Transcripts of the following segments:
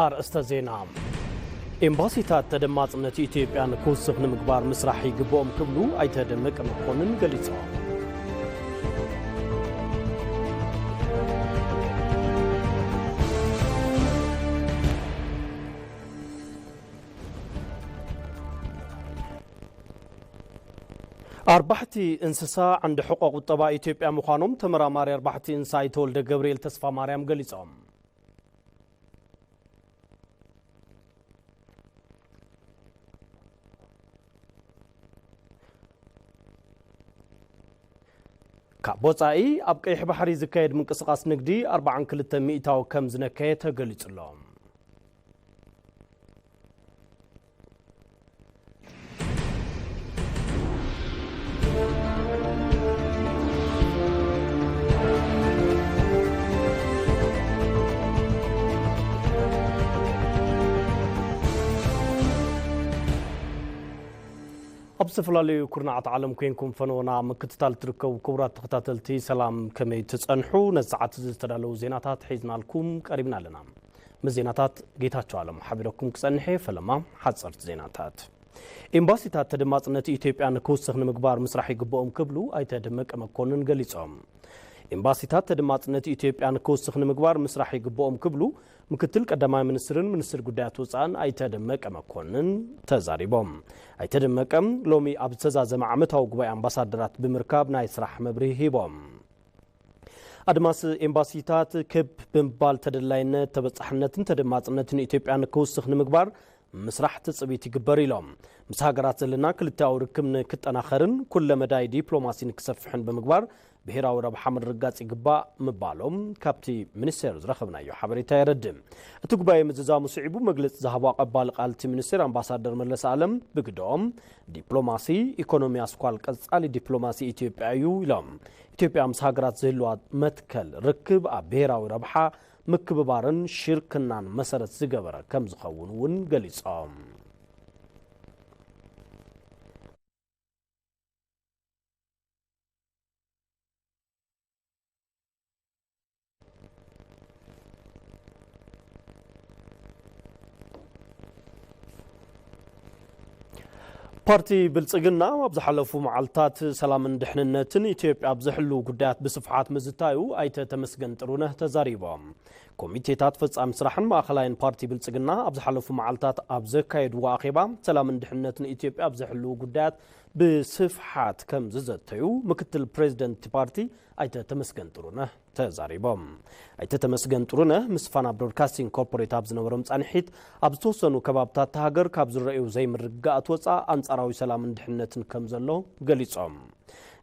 ኣርእስተ ዜና። ኤምባሲታት ተደማጽነት ኢትዮጵያ ንክውስኽ ንምግባር ምስራሕ ይግብኦም ክብሉ ኣይተ ደመቀ መኮንን ገሊጾም። ኣርባሕቲ እንስሳ ዓንዲ ሕቆ ቁጠባ ኢትዮጵያ ምዃኖም ተመራማሪ ኣርባሕቲ እንስሳ ኣይተ ወልደ ገብርኤል ተስፋ ማርያም ገሊጾም። ካብ ወጻኢ ኣብ ቀይሕ ባሕሪ ዝካየድ ምንቅስቓስ ንግዲ ኣርባዓን ክልተ ሚእታዊ ከም ዝነከየ ተገሊጹ ኣሎ። ኣብ ዝተፈላለዩ ኩርናዓት ዓለም ኮንኩም ፈነወና ምክትታል ትርከቡ ክቡራት ተኸታተልቲ፣ ሰላም፣ ከመይ ትጸንሑ? ነዚ ሰዓት እዚ ዝተዳለዉ ዜናታት ሒዝናልኩም ቀሪብና ኣለና። ምስ ዜናታት ጌታቸው ኣለሙ ሓቢረኩም ክጸንሕ እየ። ፈለማ ሓጸርቲ ዜናታት። ኤምባሲታት ተደማጽነት ኢትዮጵያ ንክውስኽ ንምግባር ምስራሕ ይግብኦም ክብሉ ኣይተ ደመቀ መኮንን ገሊጾም። ኤምባሲታት ተደማጽነት ኢትዮጵያ ንክውስኽ ንምግባር ምስራሕ ይግብኦም ክብሉ ምክትል ቀዳማይ ሚኒስትርን ሚኒስትር ጉዳያት ወጻእን ኣይተ ደመቀ መኮንን ተዛሪቦም። ኣይተ ደመቀ ሎሚ ኣብ ዝተዛዘመ ዓመታዊ ጉባኤ ኣምባሳደራት ብምርካብ ናይ ስራሕ መብርሂ ሂቦም። ኣድማስ ኤምባሲታት ክብ ብምባል ተደላይነት፣ ተበጻሕነትን ተደማጽነትን ኢትዮጵያ ንክውስኽ ንምግባር ምስራሕ ትጽቢት ይግበር ኢሎም። ምስ ሃገራት ዘለና ክልተኣዊ ርክብ ንክጠናኸርን ኩለ መዳይ ዲፕሎማሲ ንክሰፍሕን ብምግባር ብሄራዊ ረብሓ ምርግጋጽ ይግባእ ምባሎም ካብቲ ሚኒስቴር ዝረኸብናዮ ሓበሬታ የረድእ። እቲ ጉባኤ ምዝዛሙ ስዒቡ መግለጺ ዝሃቡ ኣቐባሊ ቃል እቲ ሚኒስቴር ኣምባሳደር መለስ ኣለም ብግደኦም፣ ዲፕሎማሲ ኢኮኖሚ ኣስኳል ቀጻሊ ዲፕሎማሲ ኢትዮጵያ እዩ ኢሎም። ኢትዮጵያ ምስ ሃገራት ዝህልዋ መትከል ርክብ ኣብ ብሄራዊ ረብሓ ምክብባርን ሽርክናን መሰረት ዝገበረ ከም ዝኸውን እውን ገሊጾም። ፓርቲ ብልጽግና ኣብ ዝሓለፉ መዓልታት ሰላምን ድሕንነትን ኢትዮጵያ ኣብ ዝሕልዉ ጉዳያት ብስፍሓት ምዝታዩ ኣይተ ተመስገን ጥሩነህ ተዛሪቦም። ኮሚቴታት ፈጻሚ ስራሕን ማእኸላይን ፓርቲ ብልጽግና ኣብ ዝሓለፉ መዓልታት ኣብ ዘካየድዎ ኣኼባ ሰላምን ድሕንነትን ኢትዮጵያ ኣብ ዝሕልዉ ጉዳያት ብስፍሓት ከም ዝዘተዩ ምክትል ፕሬዚደንት ፓርቲ ኣይተ ተመስገን ጥሩነህ ተዛሪቦም። ኣይተ ተመስገን ጥሩነህ ምስ ፋና ብሮድካስቲንግ ኮርፖሬት ኣብ ዝነበሮም ጻንሒት፣ ኣብ ዝተወሰኑ ከባብታት እታ ሃገር ካብ ዝረኣዩ ዘይምርግጋኣት ወጻእ ኣንጻራዊ ሰላምን ድሕነትን ከም ዘሎ ገሊጾም።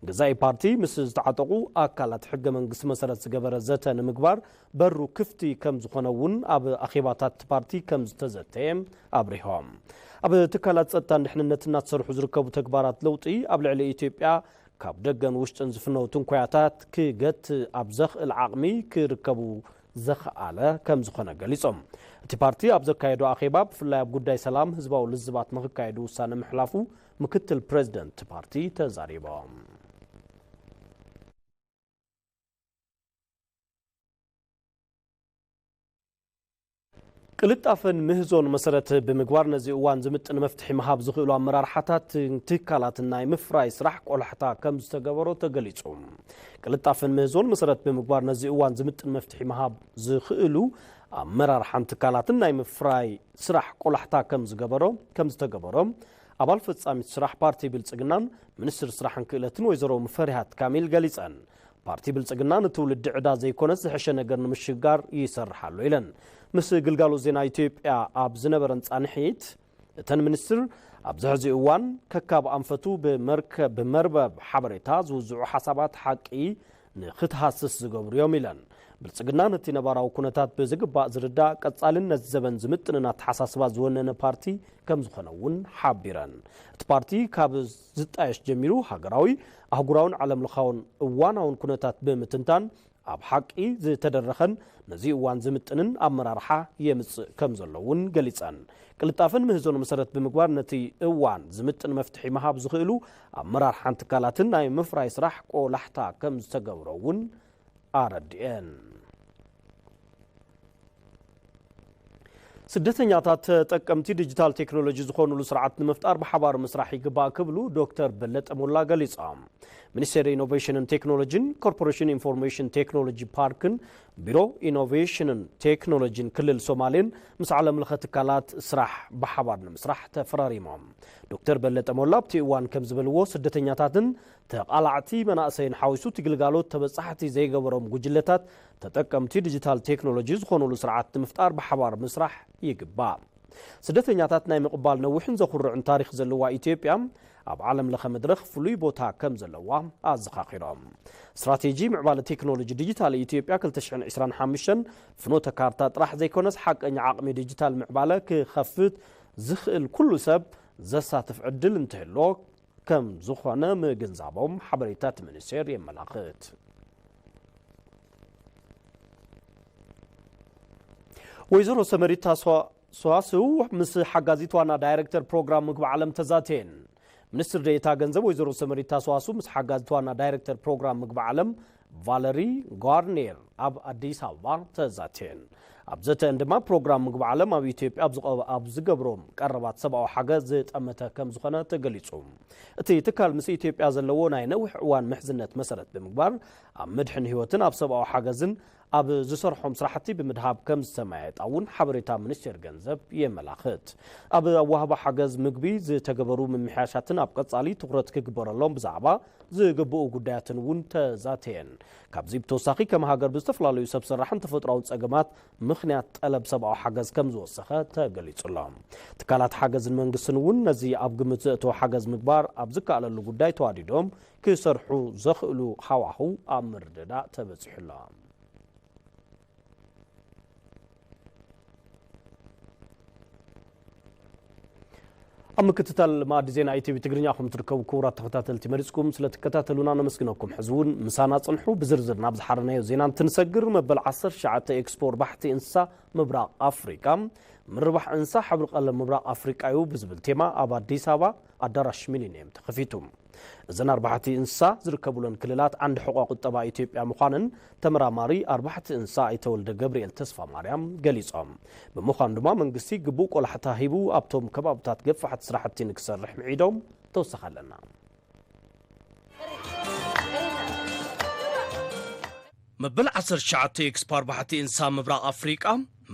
ገዛኢ ፓርቲ ምስ ዝተዓጠቑ ኣካላት ሕገ መንግስቲ መሰረት ዝገበረ ዘተ ንምግባር በሩ ክፍቲ ከም ዝኾነ እውን ኣብ ኣኼባታት እቲ ፓርቲ ከም ዝተዘተየ ኣብሪሆም። ኣብ ትካላት ጸጥታን ድሕንነትን እናተሰርሑ ዝርከቡ ተግባራት ለውጢ ኣብ ልዕሊ ኢትዮጵያ ካብ ደገን ውሽጥን ዝፍነው ትንኮያታት ክገትእ ኣብ ዘኽእል ዓቕሚ ክርከቡ ዘኽኣለ ከም ዝኾነ ገሊጾም። እቲ ፓርቲ ኣብ ዘካየዶ ኣኼባ ብፍላይ ኣብ ጉዳይ ሰላም ህዝባዊ ልዝባት ንኽካየዱ ውሳነ ምሕላፉ ምክትል ፕሬዚደንት ፓርቲ ተዛሪቦም። ቅልጣፈን ምህዞን መሰረት ብምግባር ነዚ እዋን ዝምጥን መፍትሒ ምሃብ ዝኽእሉ ኣመራርሓታት ትካላትን ናይ ምፍራይ ስራሕ ቆላሕታ ከም ዝተገበሮ ተገሊጹ። ቅልጣፈን ምህዞን መሰረት ብምግባር ነዚ እዋን ዝምጥን መፍትሒ ምሃብ ዝኽእሉ ኣመራርሓን ትካላትን ናይ ምፍራይ ስራሕ ቆላሕታ ከም ዝገበሮ ከም ዝተገበሮ ኣባል ፈጻሚት ስራሕ ፓርቲ ብልጽግናን ሚኒስትር ስራሕን ክእለትን ወይዘሮ ሙፈሪሃት ካሚል ገሊጸን። ፓርቲ ብልጽግና ንትውልዲ ዕዳ ዘይኮነስ ዝሐሸ ነገር ንምሽጋር ይሰርሕ ኣሎ ኢለን። ምስ ግልጋሎት ዜና ኢትዮጵያ ኣብ ዝነበረን ጻንሒት፣ እተን ሚኒስትር ኣብዚ ሕዚ እዋን ከካብ ኣንፈቱ ብመርከ-፣ ብመርበብ ሓበሬታ ዝውዝዑ ሓሳባት ሓቂ ንኽትሃስስ ዝገብሩ እዮም ኢለን። ብልጽግና ነቲ ነባራዊ ኩነታት ብዝግባእ ዝርዳእ ቀጻልን ነዚ ዘበን ዝምጥንን ኣተሓሳስባ ዝወነነ ፓርቲ ከም ዝኾነ እውን ሓቢረን። እቲ ፓርቲ ካብ ዝጣየሽ ጀሚሩ ሃገራዊ፣ ኣህጉራውን ዓለምለኻውን እዋናውን ኩነታት ብምትንታን ኣብ ሓቂ ዝተደረኸን ነዚ እዋን ዝምጥንን ኣመራርሓ የምጽእ ከም ዘሎ እውን ገሊጸን። ቅልጣፈን ምህዞን መሰረት ብምግባር ነቲ እዋን ዝምጥን መፍትሒ ምሃብ ዝኽእሉ ኣመራርሓን ትካላትን ናይ ምፍራይ ስራሕ ቆላሕታ ከም ዝተገብሮ እውን ኣረዲኤን። ስደተኛታት ተጠቀምቲ ዲጂታል ቴክኖሎጂ ዝኾኑሉ ስርዓት ንምፍጣር ብሓባር ምስራሕ ይግባእ ክብሉ ዶክተር በለጠ ሞላ ገሊጾም። ሚኒስቴር ኢኖቬሽንን ቴክኖሎጂን ኮርፖሬሽን ኢንፎርሜሽን ቴክኖሎጂ ፓርክን ቢሮ ኢኖቬሽንን ቴክኖሎጂን ክልል ሶማሌን ምስ ዓለም ለኸ ትካላት ስራሕ ብሓባር ንምስራሕ ተፈራሪሞም። ዶክተር በለጠ ሞላ ኣብቲ እዋን ከም ዝበልዎ፣ ስደተኛታትን ተቓላዕቲ መናእሰይን ሓዊሱ እቲ ግልጋሎት ተበጻሕቲ ዘይገበሮም ጉጅለታት ተጠቀምቲ ዲጂታል ቴክኖሎጂ ዝኾኑሉ ስርዓት ንምፍጣር ብሓባር ምስራሕ ይግባእ። ስደተኛታት ናይ ምቕባል ነዊሕን ዘኹርዕን ታሪኽ ዘለዋ ኢትዮጵያ ኣብ ዓለም ለኸ መድረኽ ፍሉይ ቦታ ከም ዘለዋ ኣዘኻኺሮም። ስትራቴጂ ምዕባለ ቴክኖሎጂ ዲጂታል ኢትዮጵያ ክልተ ሽሕን ዕስራን ሓሙሽተን ፍኖተ ካርታ ጥራሕ ዘይኮነስ ሓቀኛ ዓቕሚ ዲጂታል ምዕባለ ክኸፍት ዝኽእል ኩሉ ሰብ ዘሳትፍ ዕድል እንትህልዎ ከም ዝኾነ ምግንዛቦም ሓበሬታ እቲ ሚኒስቴር የመላኽት። ወይዘሮ ሰመሪታ ሰዋ- ሰዋስው ምስ ሓጋዚት ዋና ዳይሬክተር ፕሮግራም ምግቢ ዓለም ተዛተየን። ሚኒስትር ዴኤታ ገንዘብ ወይዘሮ ሰመሪታ ሰዋስው ምስ ሓጋዚት ዋና ዳይሬክተር ፕሮግራም ምግቢ ዓለም ቫለሪ ጓርኔር ኣብ ኣዲስ ኣበባ ተዛተየን። ኣብ ዘተአን ድማ ፕሮግራም ምግቢ ዓለም ኣብ ኢትዮጵያ ኣብ ዝቐ- ኣብ ዝገብሮም ቀረባት ሰብኣዊ ሓገዝ ዝጠመተ ከም ዝኾነ ተገሊጹ። እቲ ትካል ምስ ኢትዮጵያ ዘለዎ ናይ ነዊሕ እዋን ምሕዝነት መሰረት ብምግባር ኣብ ምድሕን ህይወትን ኣብ ሰብኣዊ ሓገዝን ኣብ ዝሰርሖም ስራሕቲ ብምድሃብ ከም ዝተመያየጣ እውን ሓበሬታ ሚኒስቴር ገንዘብ የመላኽት። ኣብ ኣዋህባ ሓገዝ ምግቢ ዝተገበሩ ምምሕያሻትን ኣብ ቀጻሊ ትኹረት ክግበረሎም ብዛዕባ ዝግብኡ ጉዳያትን እውን ተዛተየን። ካብዚ ብተወሳኺ ከም ሃገር ብዝተፈላለዩ ሰብ ሰራሕን ተፈጥሮኣውን ጸገማት ምኽንያት ጠለብ ሰብኣዊ ሓገዝ ከም ዝወሰኸ ተገሊጹ ኣሎ። ትካላት ሓገዝን መንግስትን እውን ነዚ ኣብ ግምት ዘእተወ ሓገዝ ምግባር ኣብ ዝከኣለሉ ጉዳይ ተዋዲዶም ክሰርሑ ዘኽእሉ ሃዋህው ኣብ ምርድዳእ ተበጺሑ ኣሎ። ኣብ ምክትታል መኣዲ ዜና ኢቲቪ ትግርኛ ኹም ትርከቡ ክቡራት ተኸታተልቲ፣ መሪጽኩም ስለ ትከታተሉና ነመስግነኩም። ሕዚ እውን ምሳና ጽንሑ። ብዝርዝር ናብ ዝሓረናዮ ዜና እንትንሰግር፣ መበል ዓሰርተ ትሽዓተ ኤክስፖ ኣርባሕቲ እንስሳ ምብራቕ ኣፍሪቃ፣ ምርባሕ እንስሳ ሕብሪ ቀለም ምብራቕ ኣፍሪቃ እዩ ብዝብል ቴማ ኣብ ኣዲስ ኣበባ ኣዳራሽ ሚሊኒየም ተኸፊቱ። እዘን ኣርባሕቲ እንስሳ ዝርከቡለን ክልላት ዓንዲ ሕቖ ቁጠባ ኢትዮጵያ ምዃነን ተመራማሪ ኣርባሕቲ እንስሳ ኣይተ ወልደ ገብርኤል ተስፋ ማርያም ገሊጾም። ብምዃኑ ድማ መንግስቲ ግቡእ ቆላሕታ ሂቡ ኣብቶም ከባብታት ገፋሕቲ ስራሕቲ ንክሰርሕ ምዒዶም። ተወሳኺ ኣለና። መበል ዓሰርተ ትሽዓተ ኤክስፖ ኣርባሕቲ እንስሳ ምብራቕ ኣፍሪቃ፣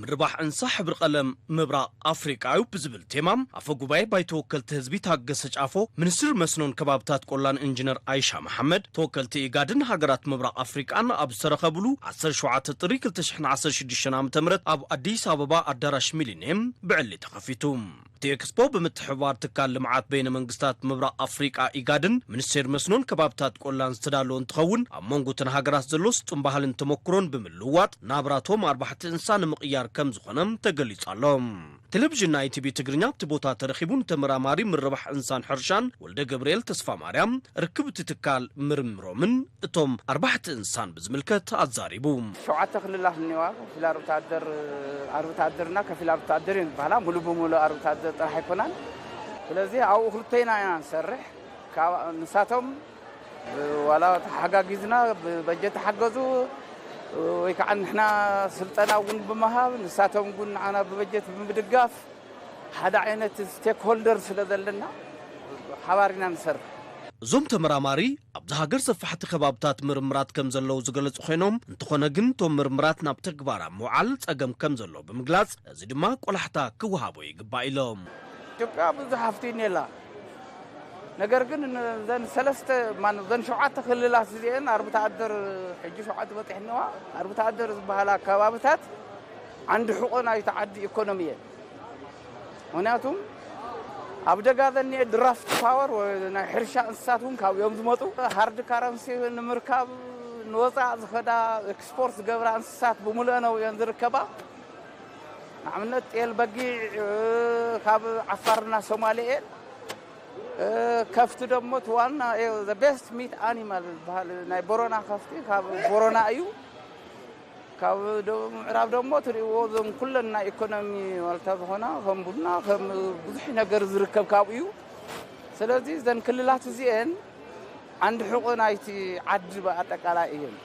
ምርባሕ እንስሳ ሕብሪ ቀለም ምብራቕ ኣፍሪቃ እዩ ብዝብል ቴማ፣ ኣፈ ጉባኤ ባይቶ ወከልቲ ህዝቢ ታገሰ ጫፎ፣ ሚኒስትር መስኖን ከባብታት ቆላን ኢንጂነር ኣይሻ መሓመድ፣ ተወከልቲ ኢጋድን ሃገራት ምብራቕ ኣፍሪቃን ኣብ ዝተረኸብሉ ዓሰርተ ሸውዓተ ጥሪ ክልተ ሽሕን ዓሰርተ ሽዱሽተን ዓመተ ምህረት ኣብ ኣዲስ ኣበባ ኣዳራሽ ሚሊኒየም ብዕሊ ተኸፊቱ። እቲ ኤክስፖ ብምትሕብባር ትካል ልምዓት በይነ መንግስታት ምብራቕ ኣፍሪቃ ኢጋድን ሚኒስቴር መስኖን ከባብታት ቆላን ዝተዳለወ እንትኸውን፣ ኣብ መንጎ እተን ሃገራት ዘሎ ስጡም ባህልን ተመክሮን ብምልውዋጥ ናብራቶም ኣርባሕቲ እንስሳ ንምቕያር ከም ዝኾነ ተገሊጹ ኣሎ። ቴሌቪዥን ናይ ኢቲቪ ትግርኛ ኣብቲ ቦታ ተረኺቡ ንተመራማሪ ምርባሕ እንስሳን ሕርሻን ወልደ ገብርኤል ተስፋ ማርያም ርክብ እቲ ትካል ምርምሮምን እቶም ኣርባሕቲ እንስሳን ብዝምልከት ኣዛሪቡ። ሸውዓተ ክልላት እኒዋ፣ ከፊል ኣርብቶ ኣደር፣ ኣርብቶ ኣደርና ከፊል ኣርብቶ ኣደር እየን ዝበሃላ፣ ሙሉ ብሙሉ ኣርብቶ ኣደር ጥራሕ ኣይኮናን። ስለዚ ኣብኡ ክልተይና ኢና ንሰርሕ። ካብ ንሳቶም ዋላ ተሓጋጊዝና ብበጀት ተሓገዙ ወይ ከዓ ንሕና ስልጠና እውን ብምሃብ ንሳቶም እውን ንዓና ብበጀት ብምድጋፍ ሓደ ዓይነት ስቴክሆልደር ስለ ዘለና ሓባር ኢና ንሰርሕ። እዞም ተመራማሪ ኣብዚ ሃገር ሰፋሕቲ ከባብታት ምርምራት ከም ዘለዉ ዝገለጹ ኮይኖም፣ እንተኾነ ግን እቶም ምርምራት ናብ ተግባር ኣብ ምውዓል ጸገም ከም ዘሎ ብምግላጽ፣ እዚ ድማ ቆላሕታ ክወሃቦ ይግባእ ኢሎም። ኢትዮጵያ ብዙሕ ሃፍቲ እኒኤላ። ነገር ግን እዘን ሰለስተ ማን እዘን ሸውዓተ ክልላት እዚአን ኣርብቶ ኣደር ሕጂ ሸውዓተ በፂሕኒዋ ኣርብቶ ኣደር ዝበሃላ ከባብታት ዓንዲ ሕቆ ናይቲ ዓዲ ኢኮኖሚ እየን። ምክንያቱም ኣብ ደጋ ዘኒኤ ድራፍት ፓወር ወይ ናይ ሕርሻ እንስሳት እውን ካብኡ እዮም ዝመፁ። ሃርድ ካረንሲ ንምርካብ ንወፃእ ዝኸዳ ኤክስፖርት ዝገብራ እንስሳት ብምሉአን ኣብኡ እየን ዝርከባ። ንኣብነት ጤል በጊዕ ካብ ዓፋርና ሶማሌ እየን። ከፍቲ ደሞ እቲ ዋና ቤስት ሚት ኣኒማል ዝበሃል ናይ ቦረና ከፍቲ ካብ ቦረና እዩ። ካብ ደቡብ ምዕራብ ደሞ ትሪእዎ እዞም ኩለን ናይ ኢኮኖሚ ዋልታ ዝኾና ከም ቡና ከም ብዙሕ ነገር ዝርከብ ካብኡ እዩ። ስለዚ እዘን ክልላት እዚአን ዓንዲ ሕቆ ናይቲ ዓዲ ብኣጠቃላይ እየን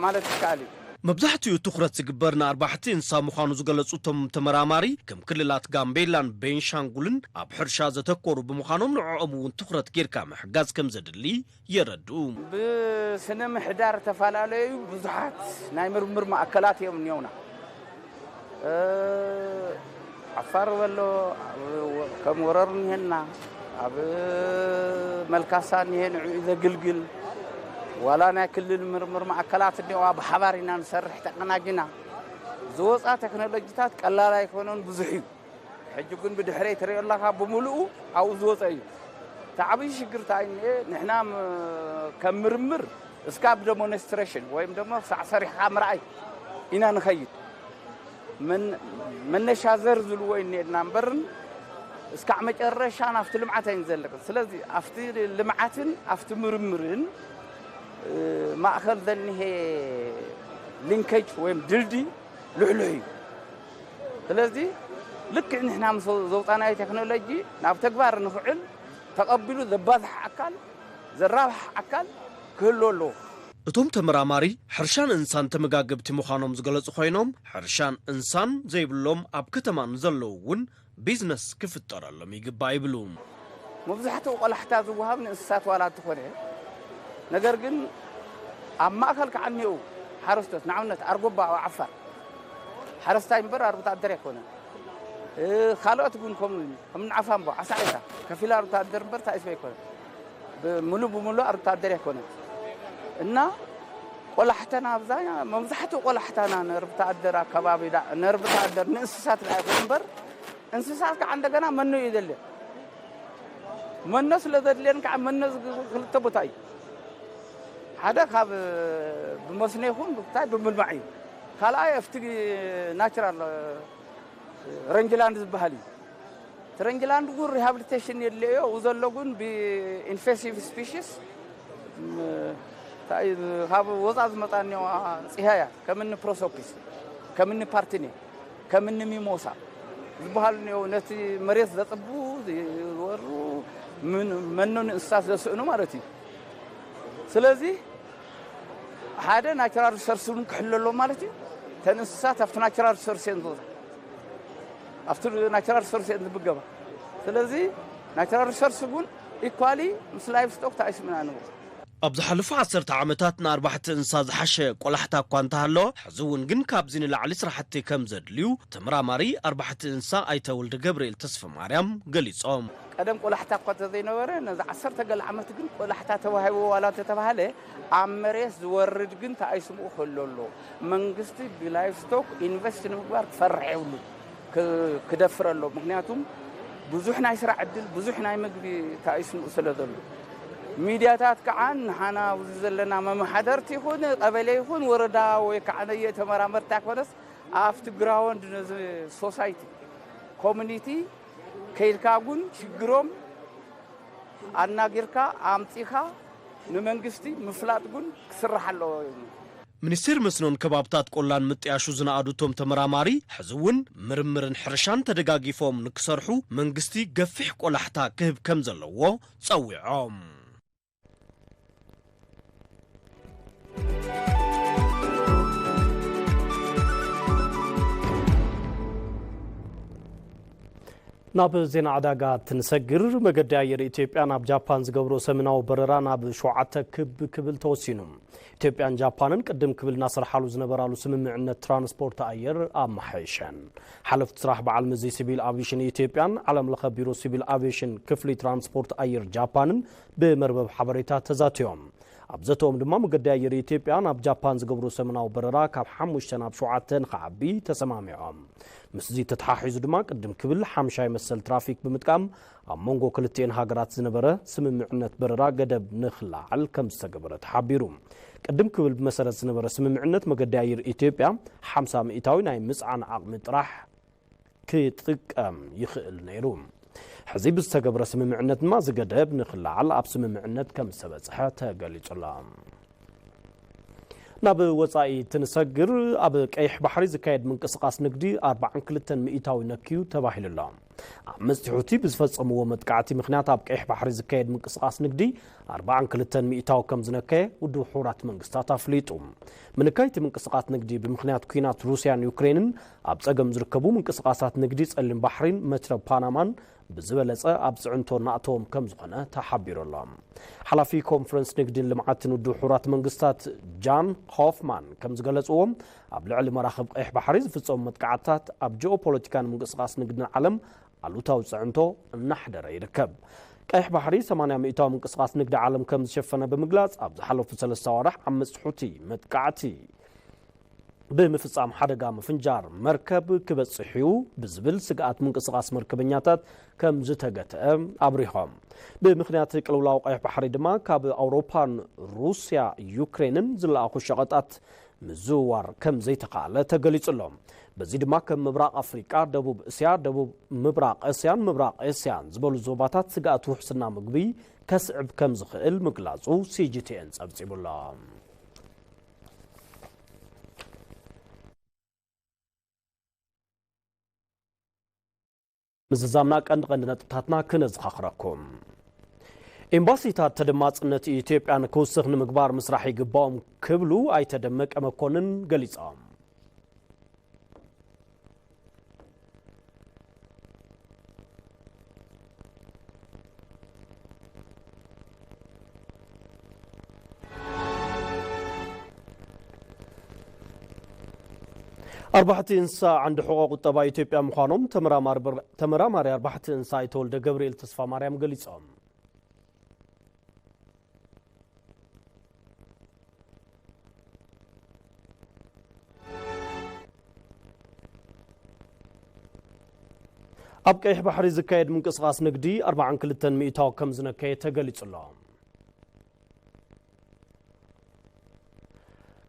ማለት ይከኣል እዩ። መብዛሕትኡ ትኹረት ዝግበር ንኣርባሕቲ እንስሳ ምዃኑ ዝገለጹ እቶም ተመራማሪ፣ ከም ክልላት ጋምቤላን ቤንሻንጉልን ኣብ ሕርሻ ዘተኮሩ ብምዃኖም፣ ንዕኦም እውን ትኹረት ጌርካ ምሕጋዝ ከም ዘድሊ የረድኡ። ብስነ ምሕዳር ተፈላለዩ ብዙሓት ናይ ምርምር ማእከላት እዮም እኒኦና። እ፣ ዓፋር በሎ፣ ኣብ ወ-፣ ከም ወረር እኒሄና፣ ኣብ መልካሳ እኒሄ፣ ንዕኡ ዘግልግል፣ ዋላ ናይ ክልል ምርምር ማእከላት እኒኦዋ፣ ብሓባር ኢና ንሰርሕ ተቀናጅና። ዝወፃ ቴክኖሎጂታት ቀላል ኣይኮነን፣ ብዙሕ እዩ። ሕጂ ግን ብድሕረይ ትሪኦ ኣለኻ፣ ብምሉኡ ኣብኡ ዝወፀ እዩ። እቲ ዓብዪ ሽግር እንታይ እኒኤ? ንሕና ም-፣ ከም ምርምር እስካብ ደሞንስትሬሽን ወይም ደሞ ክሳዕ ሰሪሕኻ ምርኣይ ኢና ንኸይድ። መን-፣ መነሻ ዘር ዝልዎ እኒኤና እምበርን እስካዕ መጨረሻ ናብቲ ልምዓት ኣይንዘልቕን። ስለዚ ኣብቲ ልምዓትን ኣብቲ ምርምርን፣ እ፣ ማእኸል ዘኒሄ ሊንኬጅ ወይም ድልድይ ልሕሉሕ እዩ። ስለዚ ልክዕ ንሕና ምስ ዘውፃናዮ ቴክኖሎጂ ናብ ተግባር ንኽዕል ተቐቢሉ ዘባዝሕ ኣካል፣ ዘራብሕ ኣካል ክህሉ ኣለዎ። እቶም ተመራማሪ ሕርሻን እንሳን ተመጋገብቲ ምዃኖም ዝገለጹ ኮይኖም፣ ሕርሻን እንሳን ዘይብሎም ኣብ ከተማ ንዘለዉ እውን ቢዝነስ ክፍጠረሎም ይግባእ ይብሉ። መብዛሕትኡ ቆላሕታ ዝወሃብ ንእንስሳት ዋላ እንተኾነ፣ ነገር ግን ኣብ ማእከል ከዓ እኒአው ሓረስቶት፣ ንኣብነት ኣርጎባ ኣብ ዓፋር ሓረስታይ እምበር ኣርብቶ ኣደር ኣይኮነን። እ፣ ካልኦት እውን ከምኡ እዩ። ከም ንዓፋምቦ፣ ዓሳዒታ፣ ከፊል ኣርብቶ ኣደር እምበር ታይስቦ ኣይኮነን። ብምሉእ ብምሉእ ኣርብቶ ኣደር ኣይኮነን። እና ቆላሕተና ኣብዛ፣ መብዛሕትኡ ቆላሕታና ነርብቶ ኣደር ኣከባቢ ዳ-፣ ነርብቶ ኣደር ንእንስሳት ዳ ይኹን እምበር፣ እንስሳት ከዓ እንደገና መኖ እዩ ዘድልየን። መኖ ስለ ዘድልየን ከዓ መኖ ዝግ-፣ ክልተ ቦታ እዩ። ሓደ ካብ ብመስኖ ይኹን ብታይ ብምልማዕ እዩ። ካልኣይ ኣብቲ ናቹራል ረንጅላንድ ዝበሃል እዩ። እቲ ረንጅላንድ እውን ሪሃብሊቴሽን የድልዮ። ኣብኡ ዘሎ ግን ብኢንቨሲቭ ስፒሽስ፣ ም-፣ እንታይ፣ ካብ ወፃእ ዝመፃ እኒኦ፣ ፅህያያት፣ ከምኒ ፕሮሶፒስ፣ ከምኒ ፓርቲኔ፣ ከምኒ ሚሞሳ ዝበሃሉ እኒኦ፣ ነቲ መሬት ዘፅቡ፣ ዝወሩ፣ ምን-፣ መኖ ንእንስሳት ዘስእኑ ማለት እዩ። ስለዚ ሓደ ናቹራል ሪሶርስ እውን ክሕሎ ኣለዎ ማለት እዩ። እተን እንስሳት ኣብቲ ናቹራል ሪሶርስ እየን ዝወፃ፣ ኣብቲ ናቹራል ሪሶርስ እየን ዝምገባ። ስለዚ ናቹራል ሪሶርስ እውን ኢኳሊ ምስ ላይቭ ስቶክ ተኣይስምና ንብሎ። ኣብ ዝሓለፉ ዓሰርተ ዓመታት ንኣርባሕቲ እንስሳ ዝሓሸ ቆላሕታ እኳ እንተሃለወ፣ ሕዚ እውን ግን ካብዚ ንላዕሊ ስራሕቲ ከም ዘድልዩ ተመራማሪ ኣርባሕቲ እንስሳ ኣይተ ወልደ ገብርኤል ተስፈ ማርያም ገሊጾም። ቀደም ቆላሕታ እኳ እንተዘይነበረ፣ ነዚ ዓሰርተ ገለ ዓመት ግን ቆላሕታ ተዋሂብዎ ዋላ እንተተባህለ፣ ኣብ መሬት ዝወርድ ግን ተኣይስምኡ ክህሉ ኣሎ። መንግስቲ ብላይቭ ስቶክ ኢንቨስት ንምግባር ክፈርሕ የብሉን። ክ-፣ ክደፍር ኣሎ። ምኽንያቱም ብዙሕ ናይ ስራሕ ዕድል፣ ብዙሕ ናይ ምግቢ ተኣይስምኡ ስለ ዘሎ። ሚድያታት ከዓ ንሓና ኣብዚ ዘለና መመሓደርቲ ይኹን፣ ቀበሌ ይኹን፣ ወረዳ ወይ ከዓ ነየ ተመራመርቲ ኣይኮነስ፣ ኣብቲ ግራውንድ ነዚ ሶሳይቲ፣ ኮሚኒቲ ከይድካ እውን ሽግሮም ኣናጊርካ ኣምፂኻ ንመንግስቲ ምፍላጥ እውን ክስራሕ ኣለዎ እዩ። ሚኒስቴር መስኖን ከባብታት ቆላን ምጥያሹ ዝነኣዱ እቶም ተመራማሪ፣ ሕዚ እውን ምርምርን ሕርሻን ተደጋጊፎም ንክሰርሑ መንግስቲ ገፊሕ ቆላሕታ ክህብ ከም ዘለዎ ጸዊዖም። ናብ ዜና ዕዳጋ ትንሰግር። መገዲ ኣየር ኢትዮጵያ ናብ ጃፓን ዝገብሮ ሰሙናዊ በረራ ናብ ሸውዓተ ክብ ክብል ተወሲኑ። ኢትዮጵያን ጃፓንን ቅድም ክብል እናሰርሓሉ ዝነበራሉ ስምምዕነት ትራንስፖርት ኣየር ኣመሓይሸን። ሓለፍቲ ስራሕ በዓል መዚ ሲቪል ኣቪሽን ኢትዮጵያን ዓለም ለኸ ቢሮ ሲቪል ኣቪሽን ክፍሊ ትራንስፖርት ኣየር ጃፓንን ብመርበብ ሓበሬታ ተዛትዮም። ኣብ ዘተኦም ድማ መገዲ ኣየር ኢትዮጵያ ናብ ጃፓን ዝገብሮ ሰሙናዊ በረራ ካብ ሓሙሽተ ናብ ሸውዓተ ንኽዓቢ ተሰማሚዖም። ምስዚ ተተሓሒዙ ድማ ቅድም ክብል ሓምሻይ መሰል ትራፊክ ብምጥቃም ኣብ መንጎ ክልቲኤን ሃገራት ዝነበረ ስምምዕነት በረራ ገደብ ንኽለዓል ከም ዝተገበረ ተሓቢሩ። ቅድም ክብል ብመሰረት ዝነበረ ስምምዕነት መገዲ ኣየር ኢትዮጵያ ሓምሳ ሚእታዊ ናይ ምጽዓን ዓቕሚ ጥራሕ ክጥቀም ይኽእል ነይሩ። ሕዚ ብዝተገብረ ስምምዕነት ድማ እዚ ገደብ ንኽለዓል ኣብ ስምምዕነት ከም ዝተበጽሐ ተገሊጹ ኣሎ። ናብ ወጻኢ ትንሰግር። ኣብ ቀይሕ ባሕሪ ዝካየድ ምንቅስቓስ ንግዲ ኣርባዓን ክልተን ሚእታዊ ነክዩ ተባሂሉ ኣሎ። ዓመፅቲ ሑቲ ብዝፈፀምዎ መጥቃዕቲ ምኽንያት ኣብ ቀይሕ ባሕሪ ዝካየድ ምንቅስቓስ ንግዲ ኣርባዓን ክልተን ሚእታዊ ከም ዝነከየ ውድብ ሕቡራት መንግስታት ኣፍሊጡ። ምንካይ እቲ ምንቅስቓስ ንግዲ ብምኽንያት ኲናት ሩስያን ዩክሬንን ኣብ ፀገም ዝርከቡ ምንቅስቓሳት ንግዲ ፀሊም ባሕሪን መትረብ ፓናማን ብዝበለፀ ኣብ ፅዕንቶ እናእተዎም ከም ዝኾነ ተሓቢሩ ኣሎ። ሓላፊ ኮንፈረንስ ንግድን ልምዓትን ውድብ ሕቡራት መንግስታት ጃን ሆፍማን ከም ዝገለፅዎ፣ ኣብ ልዕሊ መራኽብ ቀይሕ ባሕሪ ዝፍፀሙ መጥቃዕትታት ኣብ ጂኦፖለቲካን ምንቅስቓስ ንግድን ዓለም ኣሉታዊ ፅዕንቶ እናሕደረ ይርከብ። ቀይሕ ባሕሪ ሰማንያ ሚእታዊ ምንቅስቓስ ንግዲ ዓለም ከም ዝሸፈነ ብምግላፅ፣ ኣብ ዝሓለፉ ሰለስተ ኣዋርሕ ዓመፅቲ ሑቲ መጥቃዕቲ ብምፍጻም ሓደጋ ምፍንጃር መርከብ ክበጽሕ እዩ ብዝብል ስግኣት ምንቅስቓስ መርከበኛታት ከም ዝተገትአ ኣብሪሆም። ብምኽንያት ቅልውላው ቀይሕ ባሕሪ ድማ ካብ ኣውሮፓን ሩስያ ዩክሬንን ዝለኣኹ ሸቐጣት ምዝውዋር ከም ዘይተኻእለ ተገሊጹ ኣሎ። በዚ ድማ ከም ምብራቕ ኣፍሪቃ፣ ደቡብ እስያ፣ ደቡብ ምብራቕ እስያን ምብራቕ እስያን ዝበሉ ዞባታት ስግኣት ውሕስና ምግቢ ከስዕብ ከም ዝኽእል ምግላጹ ሲጂቲኤን ጸብጺቡ ኣሎ። ምዝዛምና ቀንዲ ቀንዲ ነጥብታትና ክነዘኻኽረኩም። ኤምባሲታት ተደማፅነት ኢትዮጵያ ንክውስኽ ንምግባር ምስራሕ ይግባኦም ክብሉ ኣይተ ደመቀ መኮንን ገሊፆም። ኣርባሕቲ እንስሳ ዓንዲ ሕቖ ቁጠባ ኢትዮጵያ ምዃኖም ተመራማሪ ብር-፣ ተመራማሪ ኣርባሕቲ እንስሳ ኣይተ ወልደ ገብርኤል ተስፋ ማርያም ገሊጾም። ኣብ ቀይሕ ባሕሪ ዝካየድ ምንቅስቓስ ንግዲ ኣርባዓን ክልተን ሚእታዊ ከም ዝነከየ ተገሊጹ ኣሎ።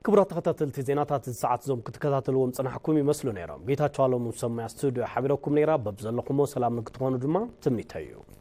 ክቡራት ተኸታተልቲ ዜናታት እዚ ሰዓት እዞም ክትከታተልዎም ጽናሕኩም ይመስሉ ነይሮም። ጌታቸው ኣለሙ ሰማያ ስቱዲዮ ሓቢረኩም ነይራ። በብዘለኹሞ ሰላም ንክትኾኑ ድማ ትምኒተይ እዩ።